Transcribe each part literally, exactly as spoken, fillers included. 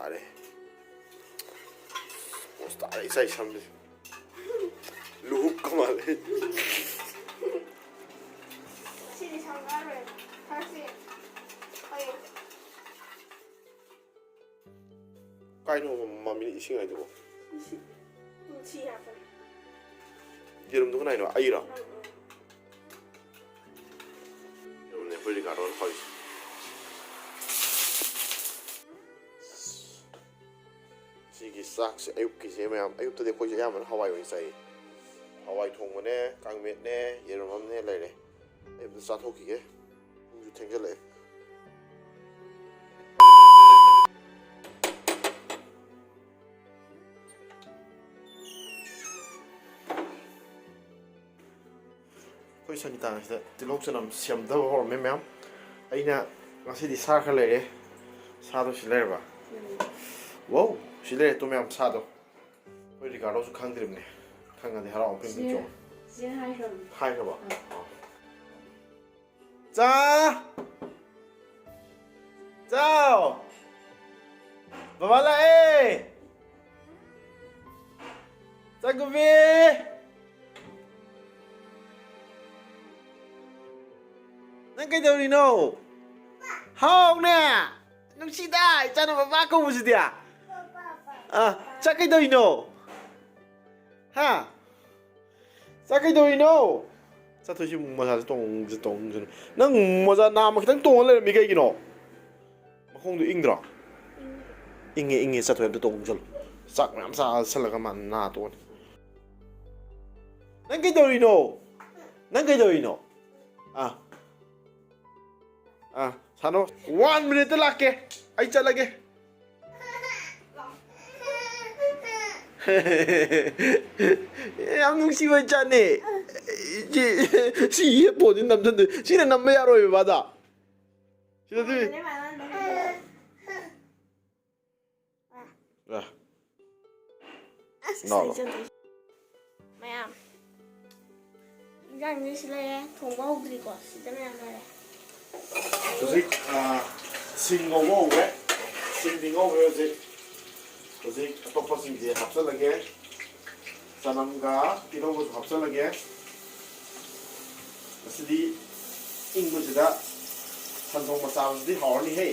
ꯇꯥꯔꯦ꯫ ꯄꯣꯁ ꯇꯥꯔꯦ ꯏꯁꯩ ꯁꯝꯁꯦ꯫ ꯂꯨꯍꯨꯞꯀ ꯃꯥꯜꯂꯦ꯫ ꯁꯤꯗꯤ ꯁꯝ ꯀꯛꯑꯔꯣꯏ꯫ ꯊꯛꯁꯤ꯫ ꯍꯣꯏ꯫ ꯀꯥꯏꯅꯣ ꯃꯃꯤꯅ ꯏꯁꯤꯡ ꯍꯥꯏꯗꯨꯕꯣ? ꯁꯤ ꯍꯥꯞꯄꯅꯤ꯫ ꯌꯦꯔꯨꯝꯗꯣ ꯀꯅꯥꯏꯅꯣ? ꯑꯩꯔꯣ? ꯎꯝ, ꯎꯝ꯫ ꯌꯦꯔꯨꯝꯅꯦ ꯑꯩꯈꯣꯏ ꯔꯤꯀꯥꯔꯗꯣꯅ ꯐꯥꯎꯏꯁꯦ꯫ ꯁꯤꯒꯤ ꯆꯥꯛꯁꯦ ꯑꯌꯨꯛꯀꯤꯁꯦ ꯃꯌꯥꯝ, ꯑꯌꯨꯛꯇꯗꯤ ꯑꯩꯈꯣꯏꯁꯦ ꯑꯌꯥꯝꯕꯅ ꯍꯋꯥꯏ ꯑꯣꯏꯅ ꯆꯥꯏꯌꯦ꯫ ꯍꯋꯥꯏ ꯊꯣꯡꯕꯅꯦ, ꯀꯥꯡꯃꯦꯠꯅꯦ, ꯌꯦꯔꯨꯝ ꯑꯃꯅꯦ ꯂꯩꯔꯦ꯫ ꯑꯩ ꯑꯝꯇ ꯆꯥꯊꯣꯛꯈꯤꯒꯦ꯫ ꯄꯨꯡꯁꯨ ꯊꯦꯡꯖꯜꯂꯛꯑꯦ꯫ ꯑꯩꯈꯣꯏ ꯁꯪꯒꯤꯇꯥꯟꯁꯤꯗ ꯇꯤꯜꯍꯧ ꯆꯅꯝ ꯁꯦꯝꯗꯕ ꯍꯧꯔꯝꯃꯦ ꯃꯌꯥꯝ꯫ ꯑꯩꯅ ꯉꯁꯤꯗꯤ ꯁꯥ ꯈꯔ ꯂꯩꯔꯦ꯫ ꯁꯥꯗꯣ ꯁꯤ ꯂꯩꯔꯕ? ꯎꯝ꯫ ꯋꯥꯎ! ꯁꯤ ꯂꯩꯔꯦ ꯇꯨ ꯃꯌꯥꯝ ꯁꯥꯗꯣ꯫ ꯑꯩꯈꯣꯏ ꯔꯤꯀꯥꯔꯗꯣꯁꯨ ꯈꯪꯗ꯭ꯔꯤꯕꯅꯦ꯫ ꯈꯪꯉꯗꯤ ꯍꯔꯥꯎ ꯑꯃ ꯄꯤꯕꯤꯌꯣ꯫ ꯆꯦ ꯍꯥꯏꯈ꯭ꯔꯕꯅꯦ꯫ ꯍꯥꯏꯈ꯭ꯔꯕꯣ? ꯑꯥ꯫ ꯑꯣ꯫ ꯆꯥ! ꯆꯥꯎ! ꯕꯕꯥ ꯂꯥꯛꯑꯦ! ꯆꯥꯛꯀꯨꯝꯕꯤ! ꯅꯪ ꯀꯩꯗꯧꯔꯤꯅꯣ? ꯍꯥꯎꯅꯦ! ꯅꯨꯡꯁꯤꯗ, ꯏꯆꯥꯅ ꯕꯕꯥ ꯀꯧꯕꯁꯤꯗꯤ꯫ ꯑ, ꯆꯥꯛ ꯀꯩꯗꯧꯔꯤꯅꯣ? ꯍꯥ? ꯆꯥꯛ ꯀꯩꯗꯧꯔꯤꯅꯣ? ꯆꯥꯊꯣꯏꯁꯤ ꯃꯁꯥꯁꯦ ꯇꯣꯡꯖ-, ꯇꯣꯡꯖꯅꯨ꯫ ꯅꯪ ꯃꯣꯖꯥ ꯅꯥꯝꯃ ꯈꯤꯇꯪ ꯇꯣꯡꯉ ꯂꯩꯔꯝꯃꯤ ꯀꯩꯒꯤꯅꯣ? ꯃꯈꯣꯡꯗꯣ ꯏꯪꯗ꯭ꯔꯣ? ꯏꯪꯉꯦ, ꯏꯪꯉꯦ꯫ ꯆꯥꯊꯣꯏ ꯑꯝꯇ ꯇꯣꯡꯖꯜꯂꯨ꯫ ꯆꯥꯛ ꯃꯌꯥꯝ ꯆꯥꯁꯜꯂꯒ ꯃꯥ ꯅꯥ ꯇꯣꯛꯑꯅꯤ꯫ ꯅꯪ ꯀꯩꯗꯧꯔꯤꯅꯣ? ꯅꯪ ꯀꯩꯗꯧꯔꯤꯅꯣ? ꯑꯥ꯫ ꯑꯥ, ꯁꯥꯟꯅꯧ꯫ One minute ꯂꯥꯛꯀꯦ꯫ ꯑꯩ ꯆꯠꯂꯒꯦ꯫ ꯌꯥꯝ ꯅꯨꯡꯁꯤꯕ ꯏꯆꯥꯅꯦ꯫ ꯁꯤ, ꯁꯤ headphone ꯁꯤ ꯅꯝꯁꯟꯗꯣꯏ-, ꯁꯤꯅ ꯅꯝꯕ ꯌꯥꯔꯣꯏꯕ ꯕꯕꯥꯗ꯫ ꯁꯤꯗꯗꯤ꯫ ꯑ꯫ ꯑꯁ, ꯅꯥꯎꯔꯣ꯫ ꯏꯆꯟ ꯇꯧꯏ꯫ ꯃꯌꯥꯝ꯫ ꯏꯟꯖꯥꯡꯁꯦ ꯁꯤ ꯂꯩꯔꯦ꯫ ꯊꯣꯡꯕ ꯍꯧꯗ꯭ꯔꯤꯀꯣ꯫ ꯁꯤꯗ ꯃꯌꯥꯝ ꯂꯩꯔꯦ꯫ ꯍꯧꯖꯤꯛ, ꯑ, ꯁꯤꯡ ꯉꯧꯕ ꯍꯧꯈ꯭ꯔꯦ꯫ ꯁꯤꯡꯗꯤ ꯉꯧꯈ꯭ꯔꯦ ꯍꯧꯖꯤꯛ꯫ ꯍꯧꯖꯤꯛ ꯑꯇꯣꯞꯄꯁꯤꯡꯁꯦ ꯍꯥꯞꯆꯤꯜꯂꯒꯦ꯫ ꯆꯅꯝꯒ ꯇꯤꯜꯍꯧꯒꯁꯨ ꯍꯥꯞꯆꯤꯜꯂꯒꯦ꯫ ꯉꯁꯤꯗꯤ ꯏꯪꯕꯁꯤꯗ ꯁꯟ ꯊꯣꯡꯕ ꯆꯥꯕꯁꯤꯗꯤ ꯍꯥꯎꯔꯅꯤꯍꯦ꯫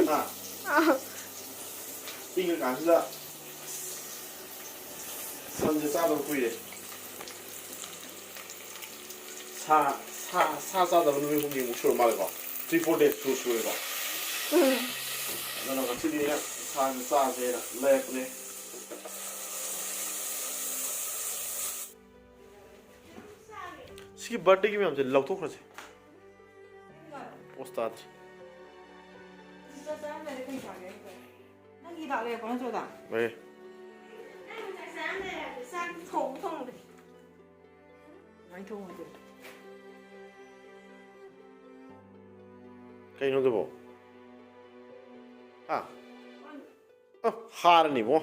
ꯍꯥ? ꯏꯪꯉꯀꯥꯟꯁꯤꯗ ꯁꯟꯁꯦ ꯆꯥꯗꯕ ꯀꯨꯏꯔꯦ꯫ ꯁꯥ, ꯁꯥ, ꯁꯥ ꯆꯥꯗꯕ ꯅꯨꯃꯤꯠ ꯍꯨꯝꯅꯤꯃꯨꯛ ꯁꯨꯔ ꯃꯥꯜꯂꯦꯀꯣ꯫ Three four days ꯁꯨ ꯁꯨꯔꯦꯀꯣ꯫ ꯑꯗꯨꯅ ꯉꯁꯤꯗꯤ ꯑꯩꯅ ꯁꯥꯁꯦ ꯆꯥꯁꯦꯅ ꯂꯩꯔꯛꯄꯅꯦ꯫ ꯁꯤꯒꯤ ꯕꯥꯔꯗꯦꯒꯤ ꯃꯌꯥꯝꯁꯦ ꯂꯧꯊꯣꯛꯈ꯭ꯔꯁꯦ꯫ ꯄꯣꯁ ꯇꯥꯗ꯭ꯔꯤ꯫ ꯅꯪꯒꯤ ꯍꯤꯗꯥꯛ ꯂꯩꯔꯛꯄ ꯅꯠꯇ꯭ꯔꯣ, ꯗꯥ? ꯂꯩ꯫ ꯆꯥꯛ ꯊꯣꯡ ꯊꯣꯡꯗ꯭ꯔꯤ꯫ ꯀꯃꯥꯏꯅ ꯊꯣꯡꯉꯒꯦ? ꯀꯩꯅꯣ ꯑꯗꯨꯕꯣ? ꯍꯥ? ꯑ, ꯍꯥꯔꯅꯤꯕꯣ꯫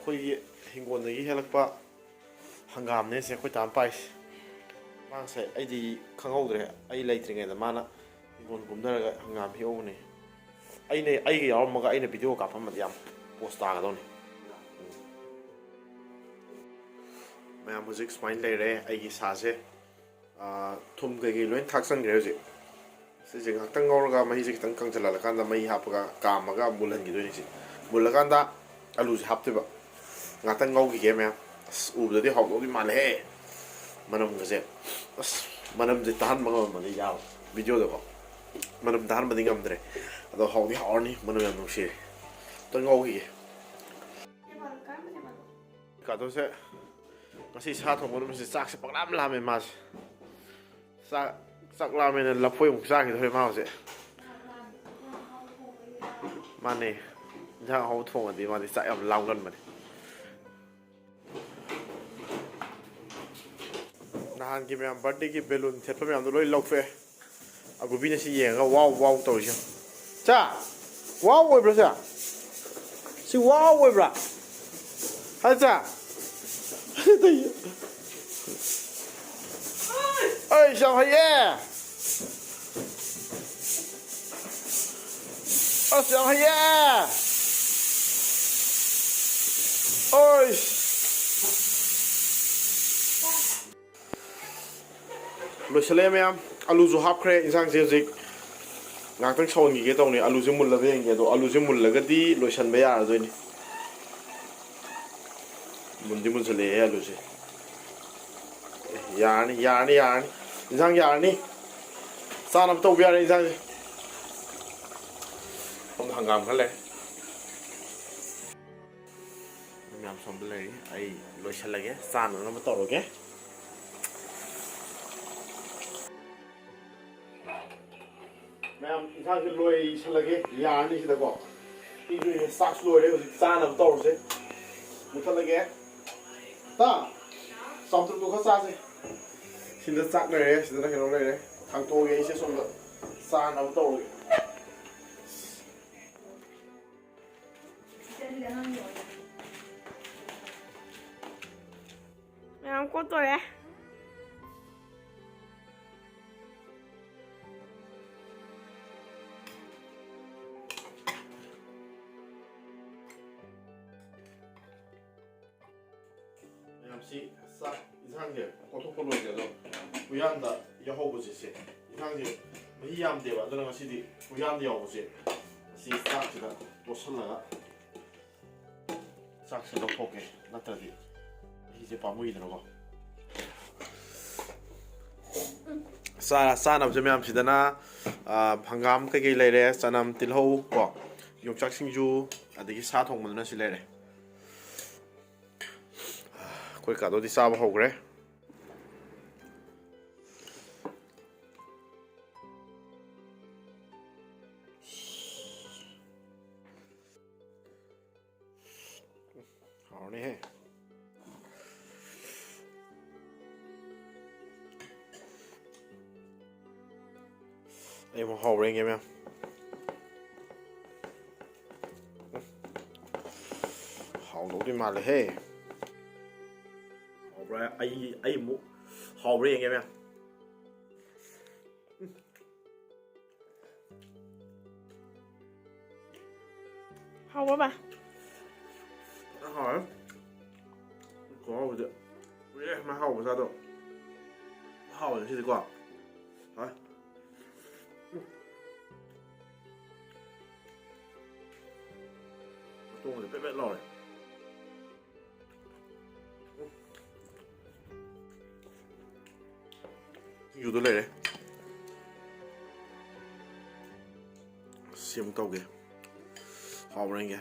ꯑꯩꯈꯣꯏꯒꯤ ꯍꯤꯡꯒꯣꯜꯗꯒꯤ ꯍꯦꯜꯂꯛꯄ ꯍꯪꯒꯥꯝꯅꯦ ꯁꯦ ꯑꯩꯈꯣꯏ ꯇꯥꯅ ꯄꯥꯏꯁꯦ꯫ ꯃꯥ ꯉꯁꯥꯏ ꯑꯩꯗꯤ ꯈꯪꯍꯧꯗ꯭ꯔꯦ, ꯑꯩ ꯂꯩꯇ꯭ꯔꯤꯉꯩꯗ ꯃꯥꯅ ꯍꯤꯡꯒꯣꯜ ꯀꯨꯝꯊꯔꯒ ꯍꯪꯒꯥꯝ ꯍꯦꯛꯍꯧꯕꯅꯦ꯫ ꯑꯩꯅ, ꯑꯩꯒ ꯌꯥꯎꯔꯝꯃꯒ ꯑꯩꯅ ꯚꯤꯗꯤꯑꯣ ꯀꯥꯞꯄꯝꯃꯗꯤ ꯌꯥꯝ ꯄꯣꯁ ꯇꯥꯒꯗꯧꯅꯤ꯫ ꯃꯌꯥꯝ ꯍꯧꯖꯤꯛ ꯁꯨꯃꯥꯏꯅ ꯂꯩꯔꯦ ꯑꯩꯒꯤ ꯁꯥꯁꯦ꯫ ꯑꯥ, ꯊꯨꯝ ꯀꯩꯀꯩ ꯂꯣꯏ ꯊꯥꯛꯆꯟꯈ꯭ꯔꯦ ꯍꯧꯖꯤꯛ꯫ ꯁꯤꯁꯦ ꯉꯥꯛꯇꯪ ꯉꯧꯔꯒ ꯃꯍꯤꯁꯦ ꯈꯤꯇꯪ ꯀꯪꯁꯤꯜꯍꯜꯂꯀꯥꯟꯗ ꯃꯍꯤ ꯍꯥꯞꯄꯒ ꯀꯥꯝꯃꯒ ꯃꯨꯜꯍꯟꯈꯤꯗꯣꯏꯅꯦ ꯁꯤ꯫ ꯃꯨꯜꯂꯀꯥꯟꯗ ꯑꯂꯨꯁꯦ ꯍꯥꯞꯇꯣꯏꯕ꯫ ꯉꯥꯛꯇꯪ ꯉꯧꯈꯤꯒꯦ ꯃꯌꯥꯝ꯫ ꯑꯁ, ꯎꯕꯗꯗꯤ ꯍꯥꯎꯗꯧꯗꯤ ꯃꯥꯜꯂꯦꯍꯦ꯫ ꯃꯅꯝꯒꯁꯦ꯫ ꯑꯁ, ꯃꯅꯝꯁꯦ ꯇꯥꯍꯟꯕ ꯉꯝꯃꯝꯃꯗꯤ ꯌꯥꯕ꯫ ꯚꯤꯗꯤꯑꯣꯗꯀꯣ꯫ ꯃꯅꯝ ꯇꯥꯍꯟꯕꯗꯤ ꯉꯝꯗ꯭ꯔꯦ꯫ ꯑꯗꯣ ꯍꯥꯎꯗꯤ ꯍꯥꯎꯔꯅꯤ꯫ ꯃꯅꯝ ꯌꯥꯝ ꯅꯨꯡꯁꯤꯔꯦ꯫ ꯑꯝꯇꯪ ꯉꯧꯈꯤꯒꯦ꯫ ꯀꯥꯗꯣꯁꯦ ꯉꯁꯤ ꯁꯥ ꯊꯣꯡꯕ ꯅꯨꯃꯤꯠꯁꯦ ꯆꯥꯛꯁꯦ ꯄꯪꯂꯥꯝ ꯂꯥꯝꯃꯦ ꯃꯥꯁꯦ꯫ ꯆꯥꯛ, ꯆꯥꯛ ꯂꯥꯝꯃꯦꯅ ꯂꯐꯣꯏ ꯑꯃꯨꯛ ꯆꯥꯈꯤꯗꯧꯔꯦ ꯃꯥ ꯍꯧꯖꯤꯛ꯫ ꯃꯥꯅꯦ, ꯏꯟꯖꯥꯡ ꯑꯍꯥꯎꯕ ꯊꯣꯡꯉꯗꯤ ꯃꯥꯗꯤ ꯆꯥꯛ ꯌꯥꯝ ꯂꯥꯝꯒꯟꯕꯅꯦ꯫ ꯅꯍꯥꯟꯒꯤ ꯃꯌꯥꯝ ꯕꯥꯔꯗꯦꯒꯤ ꯕꯦꯂꯨꯟ ꯊꯦꯠꯄ ꯃꯌꯥꯝꯗꯣ ꯂꯣꯏ ꯂꯧꯊꯣꯛꯑꯦ꯫ ꯑꯒꯨꯕꯤꯅ ꯁꯤ ꯌꯦꯡꯉꯒ ꯋꯥꯎ ꯋꯥꯎ ꯇꯧꯔꯤꯁꯦ꯫ ꯆꯥ! ꯋꯥꯎ ꯑꯣꯏꯕ꯭ꯔꯥ ꯁꯦ? ꯁꯤ ꯋꯥꯎ ꯑꯣꯏꯕ꯭ꯔꯥ? ꯍꯥ ꯆꯥ? ꯑꯩꯁ, ꯌꯥꯝ ꯍꯩꯌꯦ! ꯑꯁ, ꯌꯥꯝ ꯍꯩꯌꯦ! ꯑꯣꯏꯁ! ꯂꯣꯏꯁꯤꯜꯂꯦ ꯃꯌꯥꯝ꯫ ꯑꯂꯨꯁꯨ ꯍꯥꯞꯈ꯭ꯔꯦ ꯏꯟꯁꯥꯡꯁꯦ ꯍꯧꯖꯤꯛ꯫ ꯉꯥꯏꯍꯥꯛꯇꯪ ꯁꯧꯍꯟꯈꯤꯒꯦ ꯇꯧꯅꯤ꯫ ꯑꯂꯨꯁꯦ ꯃꯨꯜꯂꯕ ꯌꯦꯡꯒꯦ꯫ ꯑꯗꯣ ꯑꯂꯨꯁꯦ ꯃꯨꯜꯂꯒꯗꯤ ꯂꯣꯏꯁꯤꯟꯕ ꯌꯥꯔꯗꯣꯏꯅꯤ꯫ ꯃꯨꯟꯗꯤ ꯃꯨꯟꯁꯤꯜꯂꯛꯑꯦ ꯑꯂꯨꯁꯦ꯫ ꯑꯦ, ꯌꯥꯔꯅꯤ, ꯌꯥꯔꯅꯤ, ꯌꯥꯔꯅꯤ꯫ ꯏꯟꯁꯥꯡ ꯌꯥꯔꯅꯤ꯫ ꯆꯥꯅꯕ ꯇꯧꯕ ꯌꯥꯔꯦ ꯏꯟꯁꯥꯡꯁꯦ꯫ ꯁꯣꯝꯗ ꯍꯪꯒꯥꯝ ꯈꯔ ꯂꯩ꯫ ꯃꯌꯥꯝ ꯁꯣꯝꯗ ꯂꯩꯔꯤ꯫ ꯑꯩ ꯂꯣꯏꯁꯤꯜꯂꯒꯦ, ꯆꯥꯅꯅꯕ ꯇꯧꯔꯒꯦ꯫ ꯃꯌꯥꯝ, ꯏꯟꯁꯥꯡꯁꯦ ꯂꯣꯏꯁꯤꯜꯂꯒꯦ, ꯌꯥꯔꯅꯤ ꯁꯤꯗꯀꯣ꯫ ꯏꯪꯗꯣꯏꯅꯦ, ꯆꯥꯛꯁꯨ ꯂꯣꯏꯔꯦ, ꯍꯧꯖꯤꯛ ꯆꯥꯅꯕ ꯇꯧꯔꯁꯦ꯫ ꯃꯨꯊꯠꯂꯒꯦ꯫ ꯇꯥ, ꯆꯥꯎꯇ꯭ꯔꯨꯛꯇꯣ ꯈꯔ ꯆꯥꯁꯦ꯫ ꯁꯤꯗ ꯆꯥꯛ ꯂꯩꯔꯦ, ꯁꯤꯗꯅ ꯀꯩꯅꯣ ꯂꯩꯔꯦ꯫ ꯊꯥꯡꯇꯣꯛꯑꯒꯦ ꯑꯩꯁꯦ ꯁꯣꯝꯗ ꯆꯥꯅꯕ ꯇꯧꯔꯒꯦ꯫ ꯃꯌꯥꯝ ꯀꯣꯠꯇꯣꯔꯦ꯫ ꯃꯌꯥꯝꯁꯤ ꯆꯥꯛ ꯏꯟꯁꯥꯡꯁꯦ ꯀꯣꯠꯊꯣꯛꯄ ꯂꯣꯏꯔꯦ, ꯑꯗꯣ ꯎꯌꯥꯟꯗ ꯌꯥꯎꯍꯧꯕꯁꯦ, ꯁꯦ, ꯏꯟꯁꯥꯡꯁꯦ ꯃꯍꯤ ꯌꯥꯝꯗꯦꯕ, ꯑꯗꯨꯅ ꯉꯁꯤꯗꯤ ꯎꯌꯥꯟꯗ ꯌꯥꯎꯕꯁꯦ ꯑꯁꯤ ꯆꯥꯛꯁꯤꯗ ꯇꯣꯠꯁꯜꯂꯒ ꯆꯥꯛꯁꯦ ꯂꯧꯊꯣꯛꯀꯦ, ꯅꯠꯇ꯭ꯔꯗꯤ ꯃꯍꯤꯁꯦ ꯄꯥꯝꯃꯨꯏꯗꯅꯀꯣ꯫ ꯆꯥ-, ꯆꯥꯅꯕꯁꯦ ꯃꯌꯥꯝꯁꯤꯗꯅ, ꯑ, ꯍꯪꯒꯥꯝ ꯀꯩꯀꯩ ꯂꯩꯔꯦ, ꯆꯅꯝ, ꯇꯤꯜꯍꯧ ꯀꯣ, ꯌꯣꯡꯆꯥꯛ ꯁꯤꯡꯖꯨ, ꯑꯗꯒꯤ ꯁꯥ ꯊꯣꯡꯕꯗꯨꯅ ꯁꯤ ꯂꯩꯔꯦ꯫ ꯑꯩꯈꯣꯏ ꯀꯥꯗꯣꯗꯤ ꯆꯥꯕ ꯍꯧꯈ꯭ꯔꯦ꯫ ꯍꯥꯎꯔꯅꯤꯍꯦ꯫ ꯑꯩ ꯑꯃꯨꯛ ꯍꯥꯎꯕ꯭ꯔꯥ ꯌꯦꯡꯒꯦ, ꯃꯌꯥꯝ꯫ ꯍꯥꯎꯗꯧꯗꯤ ꯃꯥꯜꯂꯦꯍꯦ꯫ ꯍꯥꯎꯕ꯭ꯔꯥ? ꯑꯩ, ꯑꯩ ꯑꯃꯨꯛ ꯍꯥꯎꯕ꯭ꯔꯥ ꯌꯦꯡꯒꯦ, ꯃꯌꯥꯝ꯫ ꯍꯥꯎꯕ꯭ꯔꯕ? ꯍꯥꯎꯋꯦ꯫ ꯈꯨꯍꯥꯎꯁꯤꯗꯤ꯫ ꯀꯨꯏꯔꯦ ꯁꯨꯃꯥꯏꯅ ꯍꯥꯎꯕ ꯆꯥꯗꯕ꯫ ꯍꯥꯎꯋꯦ ꯉꯁꯤꯗꯤꯀꯣ꯫ ꯍꯥꯎꯋꯦ꯫ ꯎꯝ꯫ ꯃꯇꯣꯡꯁꯦ ꯄꯦꯠ ꯄꯦꯠ ꯂꯥꯎꯔꯦ꯫ ꯁꯤꯡꯖꯨꯗꯣ ꯂꯩꯔꯦ꯫ ꯁꯤ ꯑꯃꯨꯛ ꯇꯧꯒꯦ꯫ ꯍꯥꯎꯕ꯭ꯔꯥ ꯌꯦꯡꯒꯦ꯫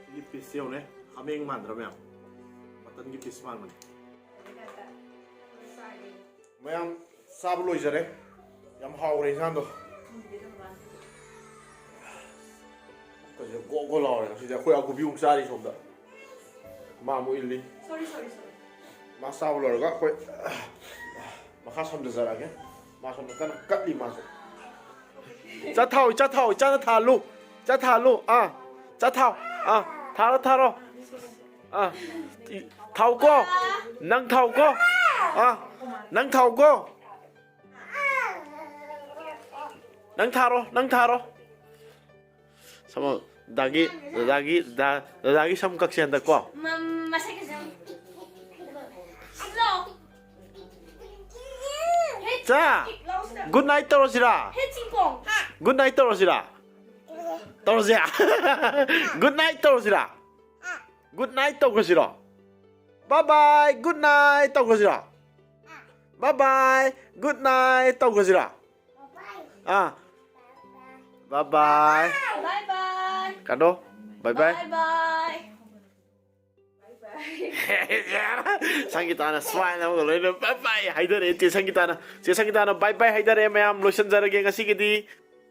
ꯁꯤꯒꯤ ꯄꯤꯁꯁꯦ ꯌꯦꯡꯉꯨꯅꯦ꯫ ꯍꯥꯃꯦꯡ ꯃꯥꯟꯗ꯭ꯔꯥ ꯃꯌꯥꯝ? ꯃꯇꯟꯒꯤ ꯄꯤꯁ ꯃꯥꯟꯕꯅꯦ꯫ ꯃꯌꯥꯝ ꯆꯥꯕ ꯂꯣꯏꯖꯔꯦ꯫ ꯌꯥꯝ ꯍꯥꯎꯔꯦ ꯏꯟꯁꯥꯡꯗꯣ꯫ ꯀꯣ ꯀꯣ ꯂꯥꯎꯔꯦ꯫ ꯉꯁꯤꯗꯤ ꯑꯩꯈꯣꯏ ꯑꯀꯨꯕꯤ ꯑꯃꯨꯛ ꯆꯥꯔꯤ ꯁꯣꯝꯗ꯫ ꯃꯥ ꯑꯃꯨꯛ ꯏꯜꯂꯤ꯫ ꯁꯣꯔꯤ, ꯁꯣꯔꯤ, ꯁꯣꯔꯤ꯫ ꯃꯥ ꯆꯥꯕ ꯂꯣꯏꯔꯒ ꯑꯩꯈꯣꯏ ꯃꯈꯥ ꯁꯝꯊꯖꯔꯛꯑꯒꯦ꯫ ꯃꯥ ꯁꯣꯝꯗ ꯀꯟꯅ ꯀꯠꯂꯤ ꯃꯥꯁꯨ꯫ ꯆꯥꯊꯥꯎ, ꯆꯥꯊꯥꯎ, ꯏꯆꯥꯅ ꯊꯥꯜꯂꯨ꯫ ꯆꯥꯊꯥꯜꯂꯨ꯫ ꯑꯥ꯫ ꯆꯥꯊꯥꯎ꯫ ꯑꯥ꯫ ꯊꯥꯔꯣ, ꯊꯥꯔꯣ꯫ ꯑꯥ꯫ ꯏ-, ꯊꯥꯎꯀꯣ꯫ ꯅꯪ ꯊꯥꯎꯀꯣ꯫ ꯑꯥ꯫ ꯅꯪ ꯊꯥꯎꯀꯣ꯫ ꯅꯪ ꯊꯥꯔꯣ, ꯅꯪ ꯊꯥꯔꯣ꯫ ꯁꯝ, ꯗꯥꯒꯤ, ꯗꯥꯒꯤ, ꯗꯥ, ꯗꯥꯒꯤ ꯁꯝ ꯀꯛꯁꯦ ꯍꯟꯗꯛꯀꯣ꯫ ꯃ-, ꯃꯁꯛ ꯐꯖꯕ꯫ ꯁꯤꯠꯂꯣ꯫ ꯆꯥ꯫ ꯂꯥꯎꯁꯤꯗ꯫ Good night ꯇꯧꯔꯁꯤꯔꯥ? ꯍꯦ ꯆꯤꯡꯈꯣꯡ꯫ Good night ꯇꯧꯔꯁꯤꯔꯥ? ꯇꯧꯔꯁꯦ꯫ Good night ꯇꯧꯔꯁꯤꯔꯥ? Good night ꯇꯧꯈ꯭ꯔꯁꯤꯔꯣ? Bye bye, good night ꯇꯧꯈ꯭ꯔꯁꯤꯔꯣ? Bye bye, good night ꯇꯧꯈ꯭ꯔꯁꯤꯔꯣ? ꯑꯥ꯫ Bye bye. Bye bye. ꯀꯩꯅꯣ? Bye bye. Bye bye. Bye bye. ꯁꯪꯒꯤꯇꯥꯅ ꯁꯨꯃꯥꯏꯅ ꯑꯃꯒ ꯂꯣꯏꯅ bye bye ꯍꯥꯏꯗꯔꯦ꯫ ꯆꯦ ꯁꯪꯒꯤꯇꯥꯅ, ꯆꯦ ꯁꯪꯒꯤꯇꯥꯅ bye bye ꯍꯥꯏꯗꯔꯦ꯫ ꯃꯌꯥꯝ ꯂꯣꯏꯁꯤꯟꯖꯔꯒꯦ ꯉꯁꯤꯒꯤꯗꯤ꯫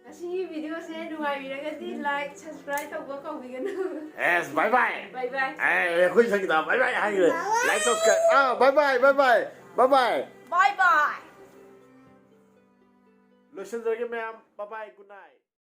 ꯉꯁꯤꯒꯤ video ꯁꯦ ꯅꯨꯡꯉꯥꯏꯕꯤꯔꯒꯗꯤ like, subscribe ꯇꯧꯕ ꯀꯥꯎꯕꯤꯒꯅꯨ꯫ Yes, bye bye. Bye bye. ꯑꯦ, ꯑꯩꯈꯣꯏ ꯁꯪꯒꯤꯇꯥ bye bye ꯍꯥꯏꯈ꯭ꯔꯦ꯫ Like, subscribe. ꯑꯥ, bye bye, bye bye, bye bye. Bye bye. ꯂꯣꯏꯁꯤꯟꯖꯔꯒꯦ ꯃꯌꯥꯝ꯫ Bye bye, good night.